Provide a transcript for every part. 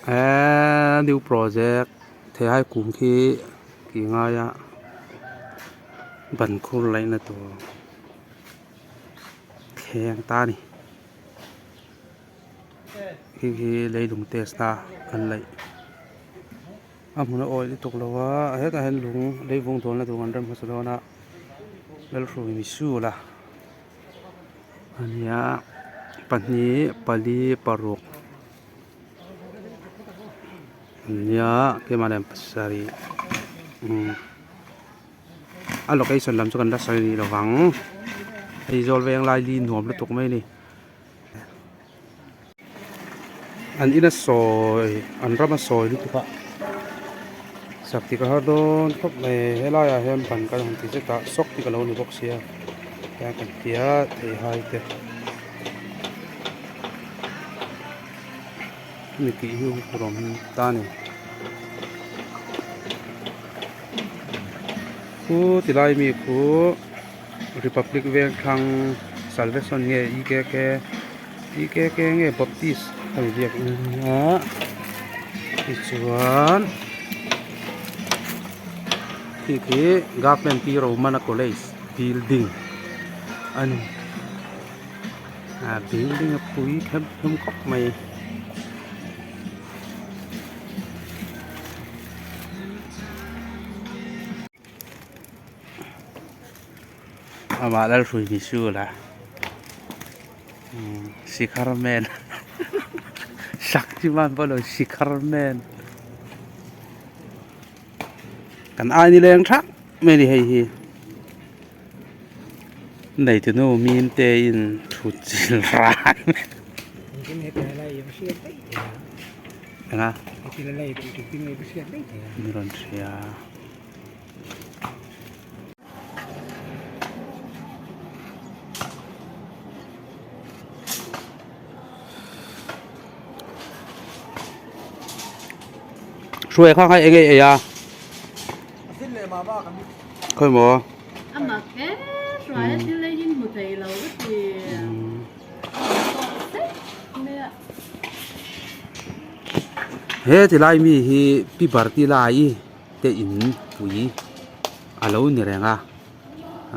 Eee new project theihai kung khi tih ngai a ban khur laihna tur thleng ta a ni khi khi leilung test a an laih a hmun a awih lutuk lo a hetah hian lung leivung dawlna tur an rem hmasa dawn a lalhruai misual a. Ania pahnih pali paruk ania keimah lem pasarih umm a location lam chu kan la sawi rih lovang Aizawl veng lai li nuam lutuk mai a ni an ina sawi an rama sawi lutuk a sak tik a har dawn khawp mai helaiah hian ban kan han ti zet a sawk hi ka lo ni bawk sia tiang kan ti a theihai te hemi tih hi huphurh awm ta a ni khu ti lai mi khu. Republic Vengthlang Salvation nge EKK EKK nge Baptist a ni biak a tichuan khi khi Government Pi Romana College building a ni a building a pui them thum khawp mai. Amah Lalhrui Misual a Shikhar man Shaktiman pawh lo Shikhar man kan ai ni leng thak mai a ni hei hi neitunu mim te in thut chilh ran eng a ni rawn hria. Hruai kha kha eng ei ei a khawi maw he ti lai mi hi pi barti lai te in pui a lo ni reng a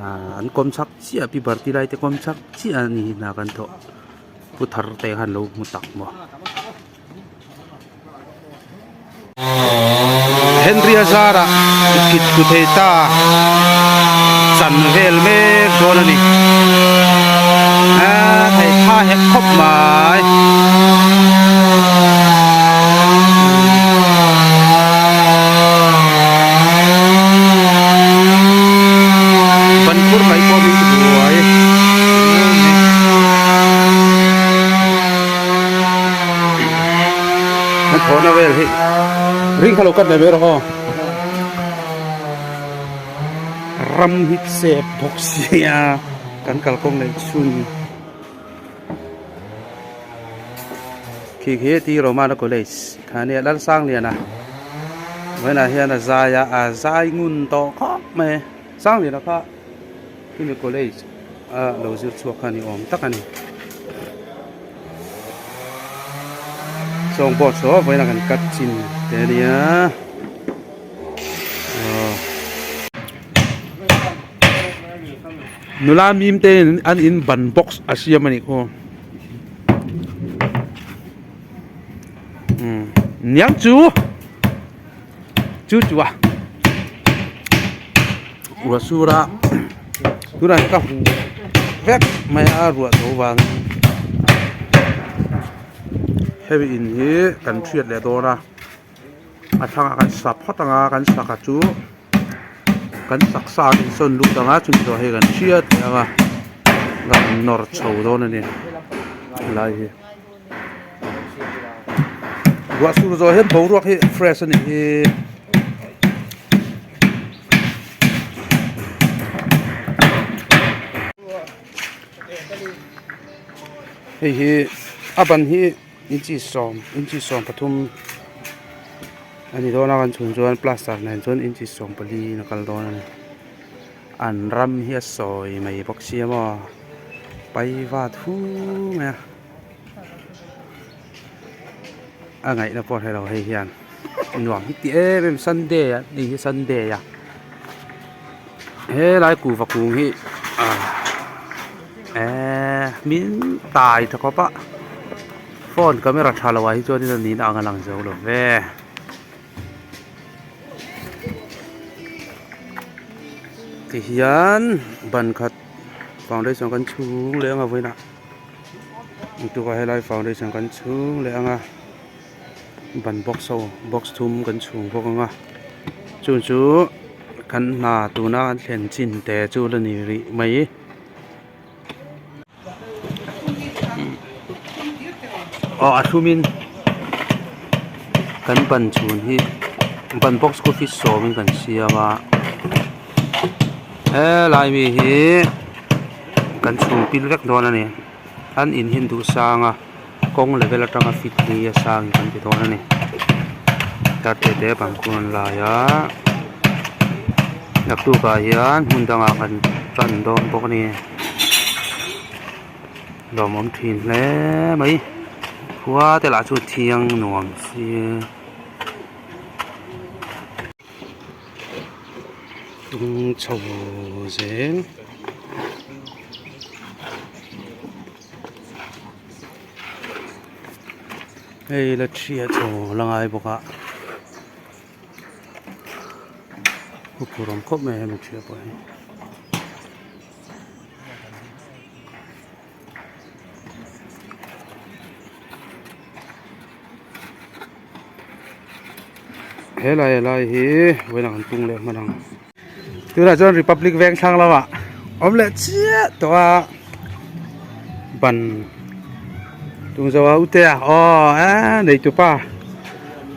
ahh an kawm chhak chiah pi party lai te kawm chhak chiah a ni hna kan thawh pu thar te khan lo hmu tak maw Henry a zarah kit ku thei ta chan vel mek dawn a ni aaa thei tha hek khawp mai. Ban khur mai pawh min ti buai an thawhna vel hi ring kha lo cut mai mai rawh aw ram hi chep bawk sia kan kalkawng leh chhun. Khi khi T Romana College kha nia Lalsangliana vawiinah hian a zai a a zai ngun tawh khawp mai a Sangliana kha hemi college a lo zir chhuak kha ni awm tak a ni sawng board saw vawiinah kan cut chin te a nia aw. Nula mim te in an in ban box a siam a nih khu umm niang chu chu chu a ruah sur a tunah hian ka huh vek mai a ruah tho vang hemi in hi kan hriat leh dawn a a thlangah kan sa phawt ang a kan saka chu. Kan taksa a insawn lut ang a chumi zawh hei kan hriat leh ang a kan nawr chho dawn a ni helai hi ruah sur zawh hian boruak hi fresh a nih hi. Hei hi a ban hi inchi sawm inchi sawm pathum a ni dawn a kan chhun chuan plaster nen chuan inchi sawm pali in a kal dawn a ni an ram hi a sawi mai bawk sia maw paiva thu mai a. A ngaihna pawh hrelo hei hian nuam hi ti em em sunday a ni hi sunday a helai kuhva kung hi ah eee min tai tha khawp a phone camera tha lo ah hi chuan in a nihna ang a lang zo lo ve. Tihian ban khat foundation kan chhung leh anga vawiinah engtukah helai foundation kan chhung leh anga ban box ho box thum kan chhung bawk anga chu chu kan hna tuna kan thlen chin te chu la ni rih mai. Aw a thlumin kan ban chhun hi ban box khu hi sawmin kan siam a helai mi hi kan chhung pil vek dawn a ni an in hi an duh sang a kawng level atanga fit li a sang in kan ti dawn a ni tar te te bang khu an lai a naktukah hian hmun dangah kan tan dawn bawk a ni. Lawmawm thin hle mai khua te lah chu thiang nuam si tung chho zel. Hei la chhia chho la ngai bawk a huphurh awm khawp mai hemi chhia pawh hi. Helai helai hi vawiin ah kan tung leh hman ang tunah chuan republic veng thlang lamah awm leh chiah tawh a ban tung zo a ute a aw eee neitupa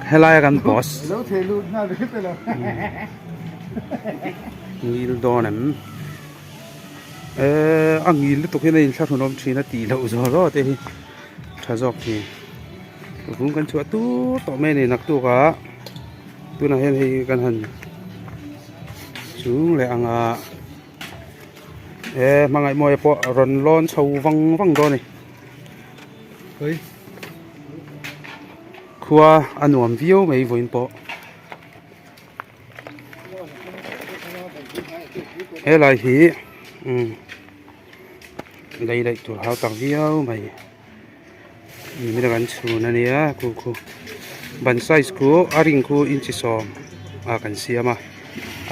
helaia kan boss ngil dawn em. Eee a ngil lutuk hian a inthlahrun awm thin a tih loh zawh zawh te hi tha zawk thin vung kan chhuah tur tawh mai a ni naktuk ah tunah hian hei kan han chung leh ang a he hmangaih mawi pawh a rawn lawn chho vang vang dawn a ni khua a nuam viau mai vawiin pawh. Helai hi umm lei laih tur hau tak viau mai nimin a kan chhun a nia khu khu ban size khu a ring khu inchi sawm a kan siam a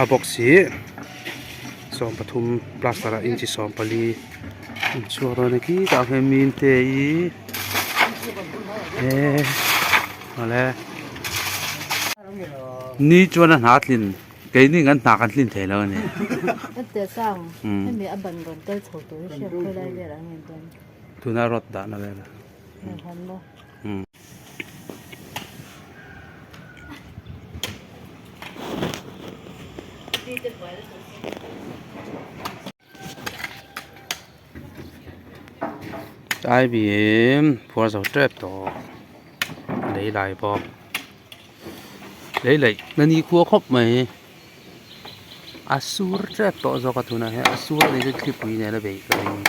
a box hi 13 plaster ah inchi 14 an chhuak dawn a khitah khian minte hi eee awle. Ni chuan a hna tlin keini kan hna kan tlin thei lo a ni. Tuna rod dahna vel a. Tlai bim phuar zo tep tawh lei lai bawk lei laih na ni khua khawp mai a sur tep tawh zawk a tunah hian a sur anih chuan thlipui nen a beih ka ring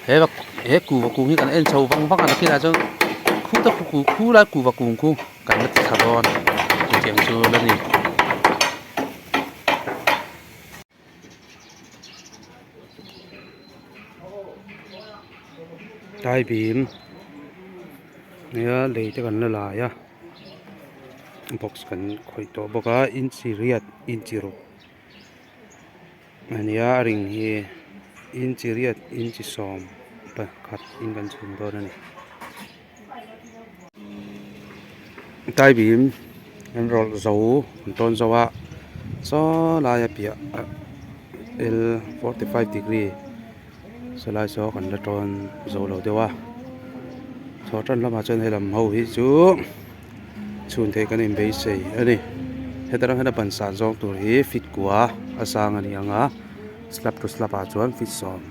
he he kuhva kung hi kan en chho vang vang a nakinah chuan khuta khu lai kuhva kung khu kan la ti thla dawn chutiang chu la ni. Tlai bim nia lei te kan la lai a box kan khawih tawh bawk a inchi riat inchi ruk a nia a ring hi inchi riat inchi sawm pakhat in kan chhun dawn a ni. Tlai bim an rawlh zo an tawn zo a saw laia piah L 45 degree saw lai saw kan la tawn zo lo deuh a chhuah tan lamah chuan helam ho hi chu chhun theih kan inbeisei a ni heta tang hian a ban san zawng tur hi feet kua a sang a ni ang a slab to slab ah chuan feet sawm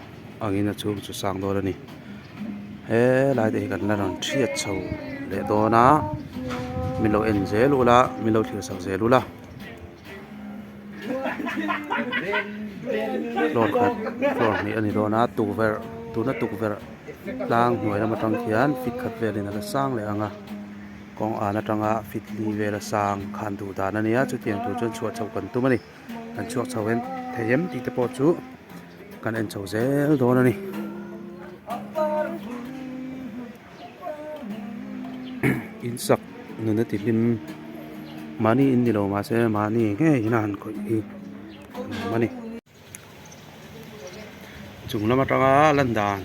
angin a chhung chu sang dawn a ni. Helai te hi kan la rawn hriat chho leh dawn a min lo en zel ula min lo thlir sak zel ula floor khat floor hnih a ni dawn a tukverh tuna tukverh. Tlang hnuai lam atang khian feet khat velin a la sang leh ang a kawng an atanga feet li vel a sang khan duh dan a nia chutiang tur chuan chhuah chhoh kan tum a ni kan chhuak chho em thei em tih te pawh chu kan en chho zel dawn a ni. In sak nuna ti hlim mahni in ni lo mahse mahni ngei in a han khawih hi a nuam a ni. Chung lam atanga lan dan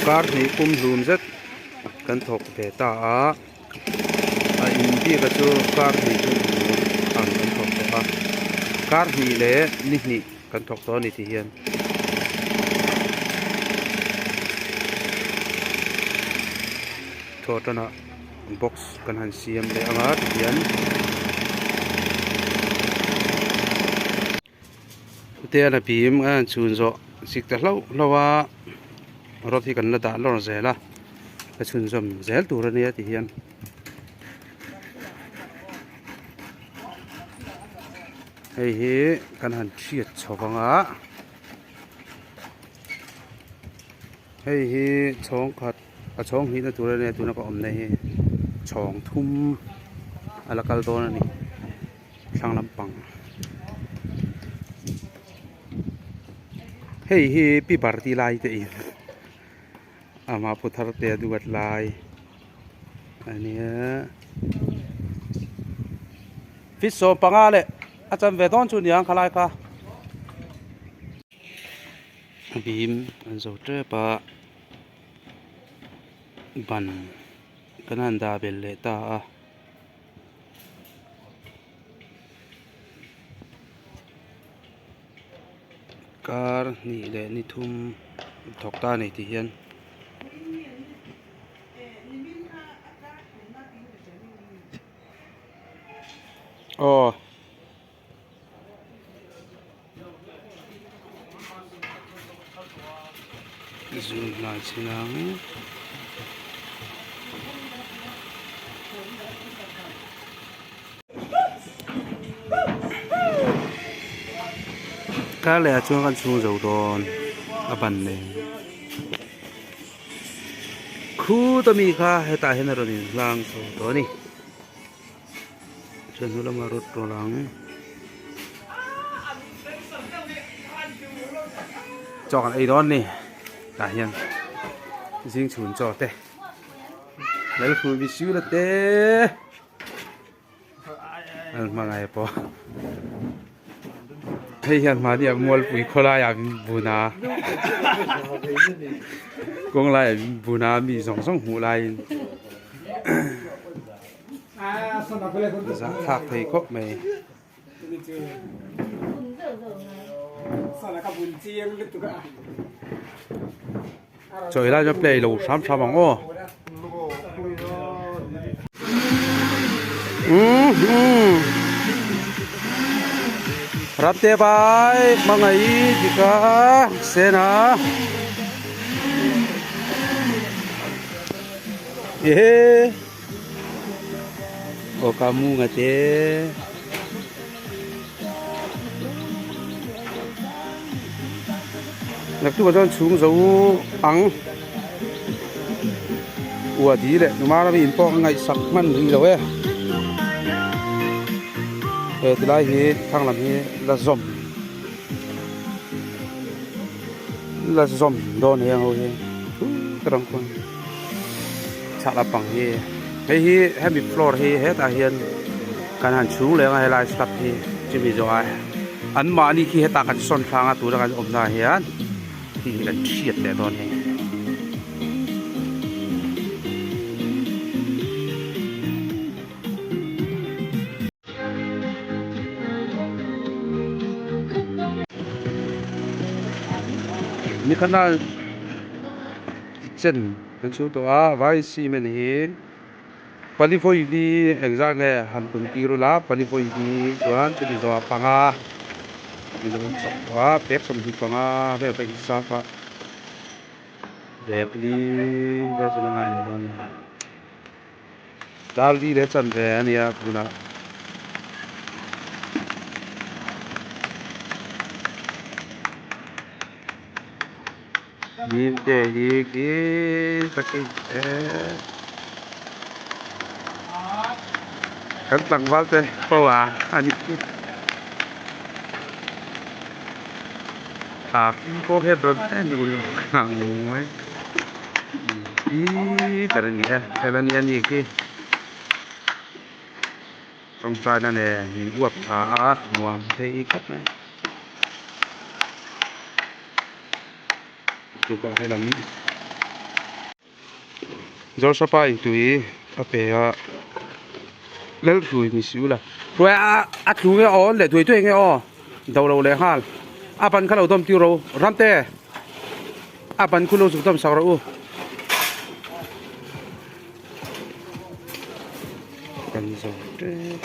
Kar hnih pum hlum zet kan thawk ve ta a a in bik a chu kar hnih pum hlum ang kan thawk tawh a kar hnih leh ni hnih kan thawk tawh a ni tih hian. Thawh tanah box kan han siam leh ang a tihian te a bim a han chhun zawh chik ta hlauh hlauh a rod hi kan la dah lawr zel a ka chhunzawm zel tur a nia tihian. Hei hi kan han hriat chho vang a hei hi chhawng khat a chhawng hnihna tur a nia tuna ka awmna hi chhawng thum a la kal dawn a ni thlang lampang hei hi pi party lai te in amah pu thar te a duat lai a nia. Feet 15 leh a chan ve dawn chu niang khalai kha bim an zo tep a ban kan han dah belh leh ta a. Kar hnih leh ni thum thawk ta a ni tih hian. Aw. Zun hnai chin ang. Kar leh ah chuan kan chhung zo dawn a ban nen. Khut ami kha hetah hian a rawn inhlang chho tawh a ni. Chuan hnu lamah rawt rawl ang. Chaw kan ei dawn ni tah hian zing chhun chaw te Lalhruai Misuala te an hmangaih pawh hei hian mahni ah mualpui khawlai ah min bun a kawng lai ah min bun a mi zawng zawng hmuh laiin zahthlak thei khawp mai. Chaw ei lai chuan play lo hram hram ang aw. Ramte bai hmangaih dika sena ehe. Aw ka mu nga te. Naktuk ah chuan chhung zo ang ua di leh numa rami in pawh a ngaihsak hman rih lo e. He tilai hi thlang lam hi la zawm la zawm dawn heng ho hi ka rang khawn. Chhak lampang hi hei hi hemi floor hi hetah hian kan han chhung leng a helai slab hi chumi zawh ah an mahni khi hetah kan sawn thlang a tuna kan awmna ah hian khi hi kan hriat leh dawn hei. Nikhana chen kan chhung tawh a vai cement hi pali vawi li engzat nge han tum tir ula pali vawi li chuan chumi zawhah panga chumi zawh chawp tawh a bag 25 vel ka insap a bag li vel chu la ngai leh dawn a ni dar li leh chanve a nia tunah. Mite hi khi takin eee kan tlangval te ho a a nih khi thla pawh hian rawn en ul ngang mai ih ber a ni e hel a ni a ni khi tawngtaina nen min uap tha a nuam thei khawp mai. Tukah helam Zawlsapa in tui a pe a Lalhrui ni si ula hruai a a tlu nge aw leh duai duai nge aw do lo leh nghal a ban kha lo dawm tir ro Ramte a ban khu lo zuk dawm sak rawh u. Kan zo tep.